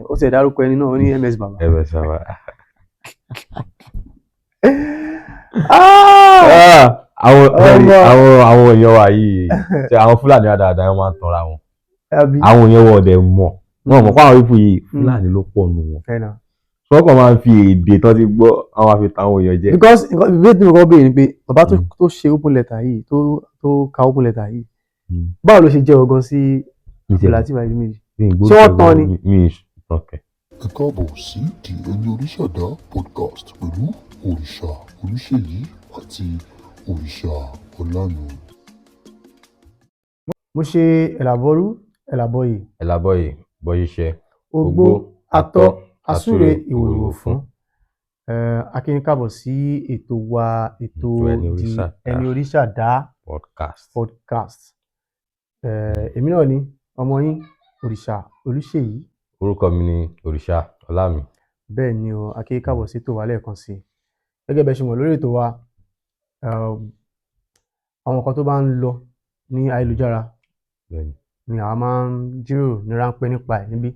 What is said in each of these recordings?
Ó ti ẹ̀ dárúkọ ẹni náà, ó ní MS Baba. MS Baba. Ah! Àwọn Ọmọ. àwọn èèyàn wa yìí ṣe, àwọn Fúlàní dáadáa, wọn máa ń tanra wọn. Àbí? Àwọn èèyàn wọn ọ̀dẹ̀ mọ̀, wọn mọ̀ pé àwọn people yìí, Fúlàní ló pọ̀ nù wọn. Ẹ̀ náà. Wọ́n kàn máa ń fi èdè tó ti gbọ́, àwọn máa fi tàwọn èèyàn jẹ. Because ìbéèrè tí mo kọ́ béèrè ni pé bàbá tó ṣe open letter yìí, tó ka open letter yìí, báwo ló ṣe jẹ́ ọgán sí Abdulateef Adedemeji? Ṣé wọ́n tán ni? Mi tán kẹ. Ẹ káàbọ̀ sí The Ẹni Oríṣàdá Podcast pẹ̀lú Òrìṣà Olúṣèyí àti Òrìṣà Ọlámi. Mo ṣe ẹ̀làbọ̀rú ẹ̀làbọ̀yè. Ẹ̀làbọ̀yè bọ́yíṣẹ́. Ogbó atọ́ asúre ìwòrìwò fún a kí yín káàbọ̀ sí ètò wa, ètò Ètò Ẹni The Oríṣàdá. Ẹni Oríṣàdá Podcast. Podcast. Èmi náà ni ọmọ yín, Òrìṣà Olúṣèyí. Orúkọ mi ni Òrìṣà Ọlámi. Bẹ́ẹ̀ ni o, a kí yín káàbọ̀ sí ètò wa lẹ́ẹ̀kan sí i. Gẹ́gẹ́ bẹ́ẹ̀ ṣe mọ̀, lórí ètò wa, àwọn nǹkan tó bá ń lọ ní ayélujára ni àwa máa ń jíròrò ní ráńpẹ́ nípa ẹ̀ níbí.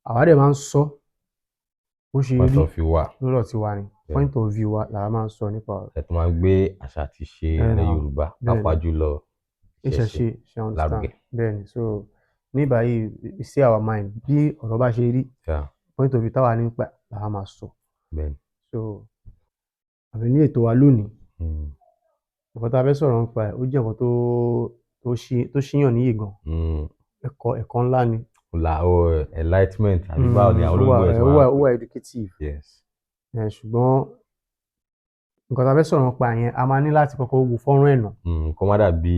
Àwa dẹ̀ máa ń sọ bó ṣe Point rí of view wa. lọ́rọ̀ tiwa ni. Point of view wa làwa máa ń sọ nípa ọ̀rọ̀. Ẹ̀ tó máa ń gbé àṣà àti ìṣe Bẹ́ẹ̀ ilẹ̀ náà. Yorùbá, Bẹ́ẹ̀ ni. pàápàá jùlọ ìṣẹ̀ṣe, ṣe understand? lárugẹ. Bẹ́ẹ̀ ni. So ní báyìí, we say our mind. Bí ọ̀rọ̀ bá ṣe rí, point of view táwa nípa ẹ̀ làwa máa sọ. So àbí ní ètò wa lónìí, nǹkan tá a fẹ́ sọ̀rọ̀ nípa ẹ̀, ó jẹ́ nǹkan tó ṣíyàn níyè gan. Ẹ̀kọ́ ńlá ni. La o enlightenment àbí báwo ni àwọn Ó wà olóyìnbó ẹ̀ ṣe ó máa wà ń ó wà educative. Ṣùgbọ́n nǹkan tá a fẹ́ sọ̀rọ̀ nípa yẹn, a máa ní láti kọ́kọ́ wo fọ́nrán ẹ̀ nà. Kó má dàbí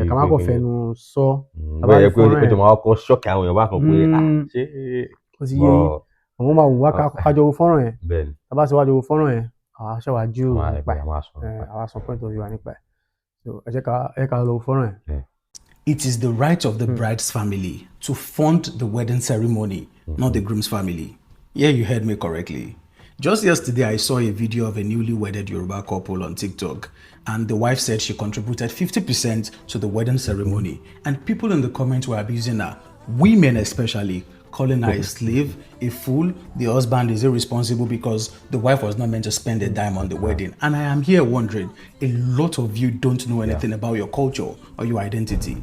Ká má pé kàn kíni. fẹnu sọ. Tá bá Bóyá rí pé fọ́nrán ó ti ẹ̀. máa kọ́kọ́ shock àwọn èèyàn bákan pé, ah, ṣé Ó ti yé yín. bọ́ Àwọn máa wù wá ká jọ wo fọ́nrán yẹn. Tá bá ti wá jọ wo fọ́nrán yẹn, àwa ṣẹ̀ wá jíròrò nípa ẹ̀. Àwọn máa sọ̀rọ̀ nípa ẹ̀. Àwa sọ point of view wa nípa ẹ̀. So ẹ jẹ́ ká lọ wo fọ́nrán yẹn. It is the right of the bride's family to fund the wedding ceremony, not the groom's family. Yeah, you heard me correctly. Just yesterday, I saw a video of a newly wedded Yoruba couple on TikTok, and the wife said she contributed 50% to the wedding ceremony, and people in the comments were abusing her, women especially, calling her a slave, a fool. The husband is irresponsible because the wife was not meant to spend a dime on the wedding. And I am here wondering, a lot of you don't know anything about your culture or your identity,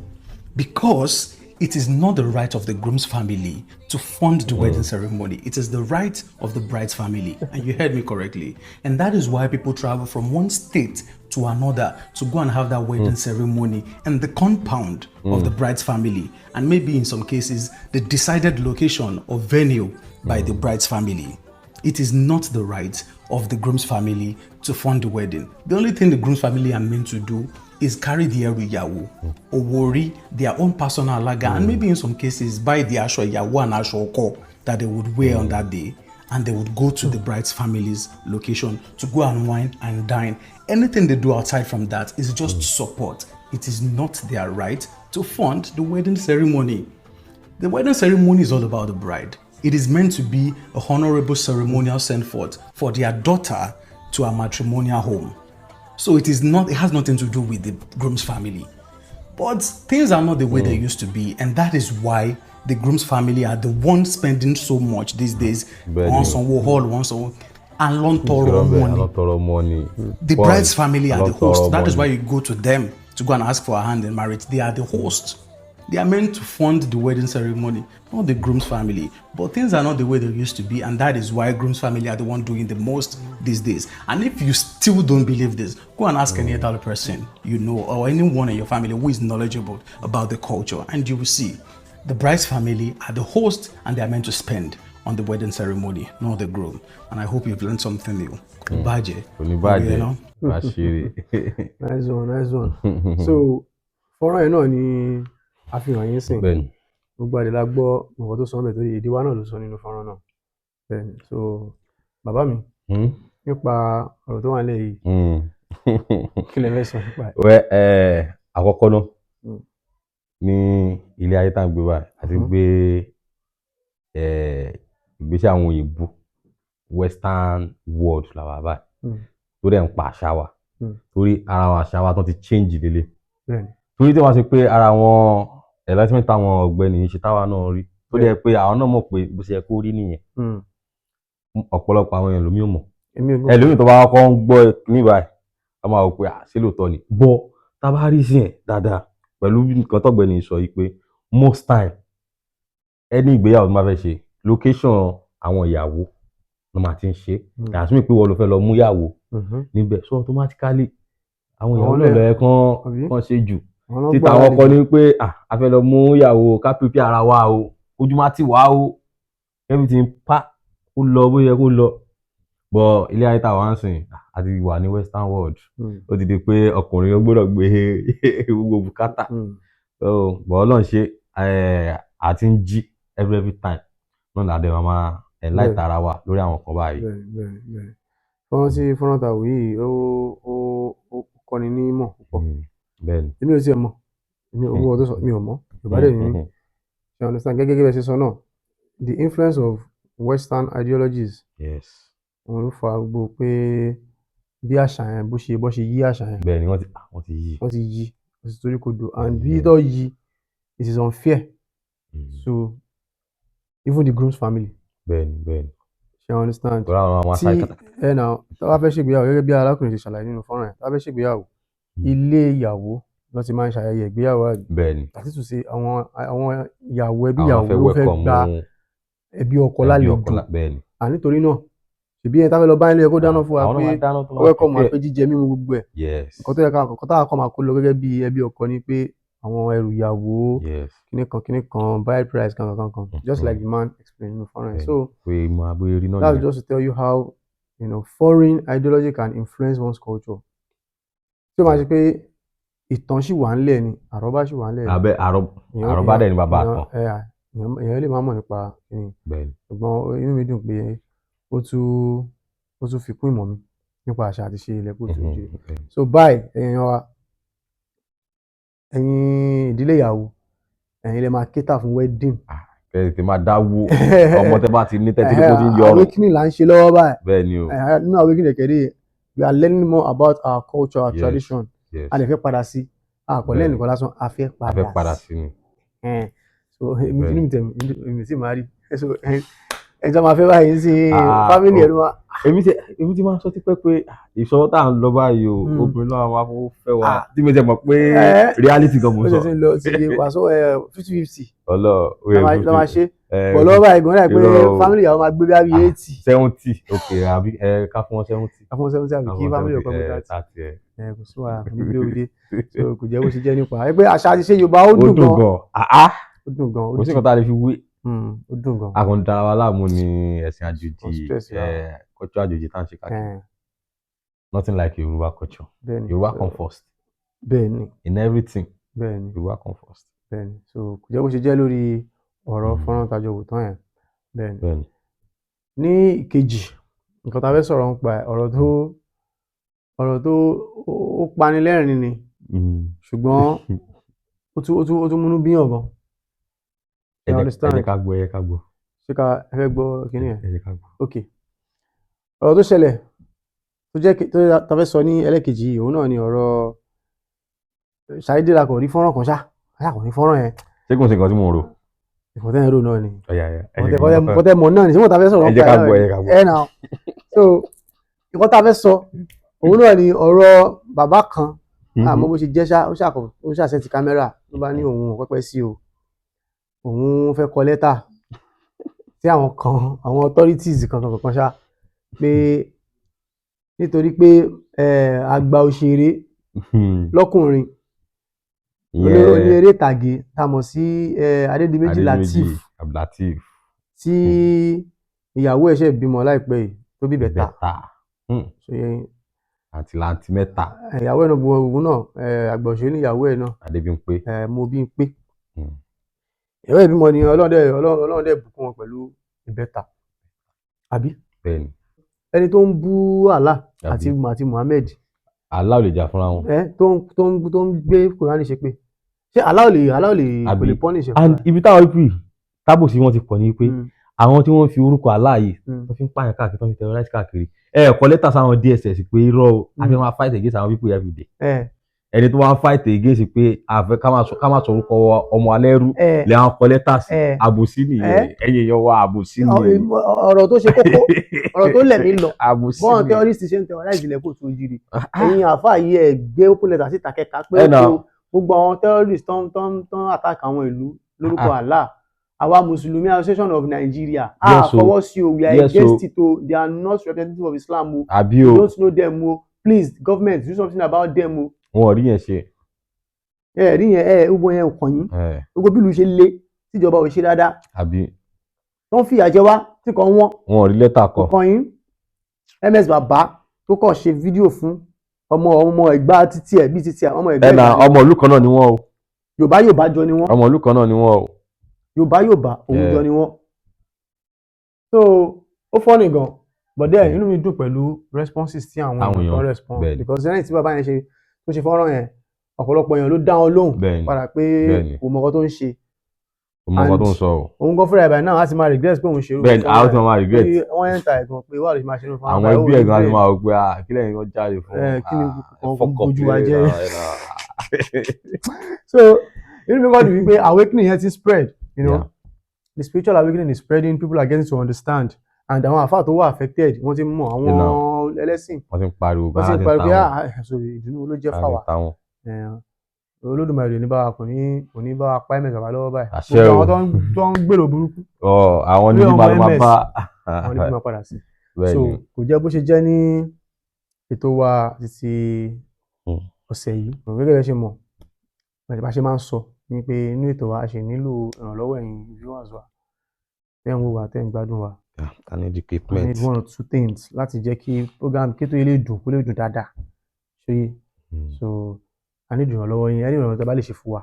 because it is not the right of the groom's family to fund the wedding ceremony. It is the right of the bride's family. And you heard me correctly. And that is why people travel from one state to another to go and have that wedding ceremony in the compound of the bride's family. And maybe in some cases, the decided location or venue by the bride's family. It is not the right of the groom's family to fund the wedding. The only thing the groom's family are meant to do is carry the ẹrù ìyàwó, owó orí, their own personal alaga, and maybe in some cases buy the aṣọ ìyàwó and aṣọ ọkọ that they would wear on that day, and they would go to the bride's family's location to go and wine and dine. Anything they do outside from that is just support. It is not their right to fund the wedding ceremony. The wedding ceremony is all about the bride. It is meant to be a honorable ceremonial send forth for their daughter to a matrimonial home. So it is not, it has nothing to do with the groom's family. But things are not the way they used to be, and that is why the groom's family are the ones spending so much these days. Bẹ́ẹ̀ni. Wọ́n sanwó hall, wọ́n sanwó and lọ́n tọrọ money. Àlọ́ tọrọ money. The bride's family are the host. That is why you go to them to go and ask for a hand in marriage. They are the host. They are meant to fund the wedding ceremony, not the groom's family. But things are not the way they used to be, and that is why groom's family are the one doing the most these days. And if you still don't believe this, go and ask any other person you know or anyone in your family who is knowledgeable about the culture, and you will see the bride's family are the host and they are meant to spend on the wedding ceremony, not the groom. And I hope you've learned something new. Bàjẹ́. Oníbàjẹ́. You know? Àṣírí. Nice one, nice one. So fọ́nrán yẹn náà ni a fi hàn yín sìn. Gbogbo àdè la gbọ́ nǹkan tó sọ ọ́n bẹ̀, torí èdè wa náà ló sọ nínú fọ́nrán náà. Bẹ́ẹ̀ni. So bàbá mi, nípa ọ̀rọ̀ tó wà nílẹ̀ yìí, kí lẹ fẹ́ sọ nípa ẹ̀? Wẹ́ ẹ, àkọ́kọ́ náà, ní ilé ayé tá à ń gbé báyìí, àti gbé ìgbésẹ̀ àwọn òyìnbó, western world làwà báyìí, tó dẹ̀ ń pa àṣà wa, torí ara àwọn àṣà wa tó ti change lélẹ̀, torí tí wọ́n ṣe pé ara àwọn enlightenment táwọn ọ̀gbẹ́ni yìí ṣe táwa náà rí. Tó dẹ̀ pé àwọn náà mọ̀ pé bó ṣe yẹ kó rí nìyẹn. Ọ̀pọ̀lọpọ̀ àwọn èèyàn lómi ò mọ̀. Èmi ò gbọ́. Ẹlòmíì tó bá kọ́kọ́ ń gbọ́ ní báyìí, a máa wò pé, à, ṣé lóòótọ́ ni? Bọ́ tá a bá rí sí ẹ̀ dáadáa pẹ̀lú bí nǹkan tọ́gbẹ́ni sọ yìí pé most time, ẹni ìgbéyàwó tó máa fẹ́ ṣe, location àwọn ìyàwó ló máa ti ń ṣe. Àsúnmí pé wọ́n ló fẹ́ lọ mú ìyàwó níbẹ̀, so automatically àwọn ìyàwó Àwọn náà ló yẹ àbí? kán ṣe jù. Àwọn náà Títa gbà àwọn lálejò. kọ ni pé, ah, a fẹ́ lọ mú ìyàwó, ká prepare ara wa o, ojú má tì wá o, everything pa ó lọ bó yẹ kó lọ. But ilé ayé tá a wá ń sìn àti wà ní western world, ó ti di pé ọkùnrin ó gbọ́dọ̀ gbé gbogbo bùkátà. So but Ọlọ́run ṣe, àti ń jí every time náà làdé máa máa enlight ara wa lórí àwọn kan báyìí. Bẹ́ẹ̀, fọ́nrán tí fọ́nrán ta wò yìí, ó kọ́ni ní ìmọ̀ púpọ̀. Bẹ́ẹ̀ni. Èmi ò tiẹ̀ mọ̀, èmi ò owó tó sọ, mi ò mọ̀. Yorùbá dẹ̀ ní mí. You understand? Gẹ́gẹ́ bí ẹ ṣe sọ náà, the influence of western ideologies, òun ló fa gbogbo pé bí àṣà yẹn bó ṣe yí àṣà yẹn. Bẹ́ẹ̀ni, wọ́n ti yí. Wọ́n ti yí, wọ́n ti torí kodò, and bí tó yí, it is unfair to even the groom's family. bẹ́ẹ̀ni bẹ́ẹ̀ni You understand? Torí àwọn àwọn Tí asáré kàtàkàtà. Ẹ nà tó bá fẹ́ ṣègbéyàwó, gẹ́gẹ́ bí arákùnrin ṣe ṣàlàyé nínú fọ́nrán yẹn, tó bá fẹ́ ṣègbéyàwó, ilé ìyàwó ló ti máa ń ṣayẹyẹ ìgbéyàwó, àbí? Bẹ́ẹ̀ni. Àti tún ṣe àwọn ìyàwó, ẹbí Àwọn ìyàwó fẹ́ ló fẹ́ welcome gba ẹbí ọkọ ẹbí lálejò. ọkọ. Bẹ́ẹ̀ni. À nítorí náà, ṣèbí ẹni tá fẹ́ lọ bá ilé ẹ̀kọ́ dáná fún wa Àwọn náà pé máa dáná tó máa welcome wa prepare. pé jíjẹ mímu gbogbo ẹ̀. Nǹkan tó yẹ ká nǹkan táwa kọ́ máa kó lọ gẹ́gẹ́ bí ẹbí ọkọ ni pé àwọn ẹrù ìyàwó, kíní kan kíní kan, bride price kan kan kan, just like the man explained nínú fọ́nrán yẹn. So Pé mo abóyè rí náà that's nìyẹn. just to tell you how foreign ideology can influence one's culture. Tí ó máa ṣe pé ìtàn ṣì wà ńlẹ̀ ni, àrọ́bá ṣì wà ńlẹ̀ ni. Abẹ àrọ́bá dẹ̀ ni bàbá àtàn. Èèyàn lè má mọ̀ nípa kíni. Ṣùgbọ́n inú mi dùn pé ó tún fi kún ìmọ̀ mi nípa àṣà àti ìṣe ilẹ̀ káàárọ̀ oòjíire. So báyìí, ẹ̀yin èèyàn wa, ẹ̀yin ìdílé ìyàwó, ẹ̀yin lè máa cater fún wedding. Kẹ́ ẹ tètè máa dáwó ọmọ tẹ́ bá ti ní tẹ́tí kó ti ń yọrùn. Awakening là ń ṣe lọ́wọ́ báyìí. Bẹ́ẹ̀ ni o. Nínú awakening kẹ̀kẹ́, we are learning more about our culture, our tradition. A lè fẹ́ padà sí àkọlé ẹnìkan lásán, a fẹ́ A fẹ́ padà padà sí. sí ni. So èmi inú mi tẹ̀ èmi sì máa rí, so ẹ jọ máa fẹ́ báyìí sí family ẹ̀ ló máa. Èmi ti máa ń sọ tipẹ́ pé ìṣọwọ́ tá à ń lọ báyìí o, obìnrin náà máa fowó fẹ́ wa, tí mo ti mọ̀ pé reality gan mo ó sọ. ṣe ti ń lọ ti yé wàásù 50-50 Ọlọ ló máa ṣe bọ̀ lọ́wọ́ báyìí gan náà pé Irọ́ o. family ìyàwó máa gbé bí i 80. 70, ok, àbí ẹ ká fún wọn 70. Ká fún wọn 70, àbí kí family ọkọ gbé 30. 30 ẹ. Ẹ kò sí wàhálà, kò ní gbé òde. So kò jẹ́ bó ṣe jẹ́ nípa ẹ pé àṣà àti ìṣe Yorùbá, ó Ó dùn dùn gan. gan, àá. Ó dùn gan, ó Kò sí dùn. nǹkan tá a lè fi wé. Ó dùn gan. A kàn ń dara wa láàmú ní ẹ̀sìn àjòjì. Kò stress wa. Culture àjòjì tá à ń ṣe káàkiri. Nothing like Yorùbá culture. Yorùbá come first in everything. Yorùbá come first. Bẹ́ẹ̀ni. So kò jẹ́ bó ṣe jẹ́ lórí ọ̀rọ̀ fọ́nrán tajọ wò tán yẹn. Bẹ́ẹ̀ni. Ní ìkejì, nǹkan tá a fẹ́ sọ̀rọ̀ nípa ẹ̀, ọ̀rọ̀ tó ó pani lẹ́rìn-ín ni, ṣùgbọ́n ó tún múnú bíyàn gan. Ẹ You jẹ́ ẹ understand? jẹ́ ká gbọ́, ẹ jẹ́ ká gbọ́. Ṣé ká ẹ fẹ́ gbọ́ kíní yẹn? Ẹ jẹ́ ká gbọ́. Ok, ọ̀rọ̀ tó ṣẹlẹ̀ tó jẹ́ tó ta fẹ́ sọ ní ẹlẹ́kejì yìí, òun náà ni ọ̀rọ̀ ṣàìdé la kò rí fọ́nrán kan ṣá ṣá kò ní fọ́nrán yẹn. Ṣé kò sí nǹkan tí mò ń rò? Ìfọ̀tẹ́ yẹn rò náà ni. Ọ̀yà ọ̀yà, ẹ jẹ́ kí n gbọ́. Nǹkan tẹ́ mọ̀ náà ni, ṣé wọ́n ta fẹ́ sọ̀rọ̀ Ẹ jẹ́ ká nípa ẹ̀ gbọ́, náà ẹ ni? jẹ́ ká gbọ́. Ẹ nà, so nǹkan tá a fẹ́ sọ, òun náà ni ọ̀rọ̀ bàbá kan. Àmọ́ bó ṣe jẹ́ ṣá, ó ṣàkọ ó ṣà set camera, ló bá ní òun ò pẹ́pẹ́ sí o, òun fẹ́ kọ lẹ́tà sí àwọn kan, àwọn authorities kan kan kan ṣá, pé nítorí pé àgbà òṣèré lọ́kùnrin Ìyẹn oní eré ìtàgé tá a mọ̀ sí Adédìméjì Lateef, Lateef, tí ìyàwó ẹ̀ ṣẹ̀ bímọ láìpẹ́ yìí, tó bí bẹ̀ta. Bẹ́tà. So yẹn Àti láǹtí mẹ́ta. Ìyàwó ẹ̀ náà bu òun náà, àgbà òṣèré ní ìyàwó ẹ̀ náà. Adébímpé. Mo bí ń pé ìyàwó ẹ̀ bímọ ni, Ọlọ́run dẹ̀ bùkún wọn pẹ̀lú ìbẹ́ta, àbí? Bẹ́ẹ̀ni. Ẹni tó ń bú Allah àti Àbí? àti Muhammed. Allah ò lè jà fúnra wọn. Ẹ tó ń gbé Kùránì ṣe pé ṣé Allah ò lè kò Àbí? lè punish ẹ̀ And fúnra ẹ̀? ibi táwọn people tábòsí wọn ti pọ̀ ní pé àwọn tí wọ́n fi orúkọ Allah yìí tó fi ń pààyàn káàkiri, tó fi terrorize káàkiri, ẹ kọ lẹ́tà sáwọn DSS pé irọ́ o, a fẹ́ máa fight against àwọn people every day. Ẹ Ẹni tó wá ń fight against pé àfẹ́ ká má sọ orúkọ ọmọ alẹ́rú Ẹ lè àwọn kọ lẹ́tà sí. Ẹ Àbòsí nìyẹn. Ẹ̀yin èèyàn wa, àbòsí nìyẹn. Ọ̀rọ̀ tó ṣe kókó, ọ̀rọ̀ tó lẹ̀mí lọ. Àbòsí Bọ́n nìyẹn. terrorist ṣe ń terrorize ilẹ̀ kò tó jíire, ẹ̀yin àáfàá yìí, ẹ̀ gbé open letter síta kẹ́ka pé Ẹ nà. ó gbogbo àwọn terrorist tó ń attack àwọn ìlú lórúkọ Allah, àwa Mùsùlùmí Association of Nigeria a Yes, o. fọwọ́ sí o, we are Yes, o. against it o. They are not representative of Islam o. Àbí We o. don't know them o. Please, government, do something about them o. Wọn ò rí yẹn ṣe. Ẹ rí yẹn, ẹ gbogbo yẹn ò kàn yín. Ẹ Gbogbo bí ìlú ṣe le, tíjọba ò ṣe dáadáa, Àbí. tó ń fìyà jẹ wá, tí kò wọ́n, Wọn ò rí lẹ́tà kọ. kò kàn yín. Ms bàbá tó kàn ṣe fídíò fún ọmọ Ẹ̀gbá títí ẹ̀ bí títí ẹ̀ ọmọ Ẹ̀gbá Ẹ nà. Ẹ̀gbá ni. Ọmọ ìlú kan náà ni wọ́n o. Yorùbá Yorùbá jọ ni wọ́n. Ọmọ ìlú kan náà ni wọ́n o. Yorùbá Yorùbá òun jọ ni wọ́n. So ó funny gan, but then inú mi dùn pẹ̀lú responses tí àwọn Àwọn èèyàn kan èèyàn, respond, bẹ́ẹ̀ni. because lẹ́yìn tí bàbá yẹn ṣe tó ṣe fọ́nrán yẹn, ọ̀pọ̀lọpọ̀ èèyàn ló dá wọn lóhùn padà pé kò mọ nǹkan tó ń ṣe. Kò mọ nǹkan tó ń sọ o. Òun gan fúnra ẹ̀ báyìí náà á ti máa regret pé òun ṣe irú Bẹ́ẹ̀ni, fọ́nrán àwọn tí yẹn. wọ́n máa regret. Torí wọ́n ẹ̀ ń ta ẹ̀gan pé wà ló ṣe máa ṣe irú fọ́nrán Àwọn báyìí, ẹbí ó ẹ̀ gan á ti regret. máa wò pé, ah, kí lẹ́yìn wọn jáde fún? Ẹ, kí ni Ah, kò fuck up. bójú wa jẹ́? Ẹ So inú mi kọ́ dùn wípé awakening yẹn ti spread. The spiritual awakening is spreading. People are getting to understand, and àwọn àfáà tó wà affected, wọ́n ti mọ̀, àwọn ẹlẹ́sìn, Wọ́n ti ń pariwo. wọ́n ti ń pariwo pé, ah, so ìdùnnú ló jẹ́ fáwa. Táwọn. Olódùmarè ní bá wa, kò ní bá wa pa ẹ̀mẹ̀ bàbá lọ́wọ́ báyìí. Àṣẹ Gbogbo o. àwọn tó ń gbèrò burúkú Ọ àwọn ní lórí bí ọmọ máa MS, bá. Àwọn ní bí máa padà sí. Bẹ́ẹ̀ So ni. kò jẹ́ bó ṣe jẹ́ ní ètò wa títí ọ̀sẹ̀ yìí. Gẹ́gẹ́ bí ẹ ṣe mọ̀, bá ṣe máa ń sọ ni pé inú ètò wa, a ṣì nílò ìrànlọ́wọ́ ẹ̀yin viewers wa tẹ́ ń wò wá, tẹ́ ń gbádùn wa. Yeah, I need We equipment. need one or two things láti jẹ́ kí program kí ètò yìí lè dùn, kó lè dùn dáadáa ṣe. So a need ìrànlọ́wọ́ yín. Ẹni ìrànlọ́wọ́ tẹ́ bá lè ṣe fún wa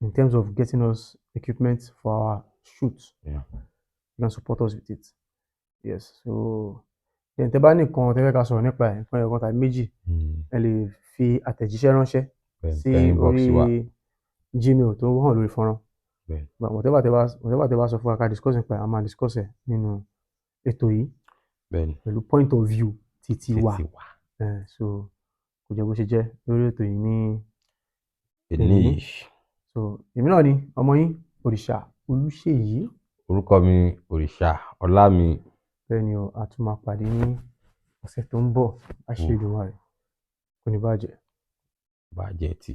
in terms of getting us equipment for our shoot, you can support us with it. Yes. So then, tẹ́ bá ní nǹkan tẹ́ fẹ́ ká sọ̀rọ̀ nípa ẹ̀, nǹkan ẹ̀kan tàbí méjì, ẹ lè fi àtẹ̀jíṣẹ́ ránṣẹ́ Bẹ́ẹ̀ni, sí tẹ inbox orí wa. Gmail tó hàn lórí fọ́nrán. Bẹ́ẹ̀ni. But whatever tẹ́ bá sọ fún wa ká discuss nípa ẹ̀, a máa discuss ẹ̀ nínú ètò yìí Bẹ́ẹ̀ni. pẹ̀lú point of view títí wa. Títí wa. So kò jẹ́ bó ṣe jẹ́ lórí ètò yìí ní Èní èní. yìí. So èmi náà ni ọmọ yín, Òrìṣà Olúṣèyí. Orúkọ mi, Òrìṣà Ọlámi. Bẹ́ẹ̀ ni o, a tún máa pàdé ní ọ̀sẹ̀ tó ń bọ̀. Àṣẹ Èdùmàrè, kò ní bàjẹ́. Bàjẹ́ tì.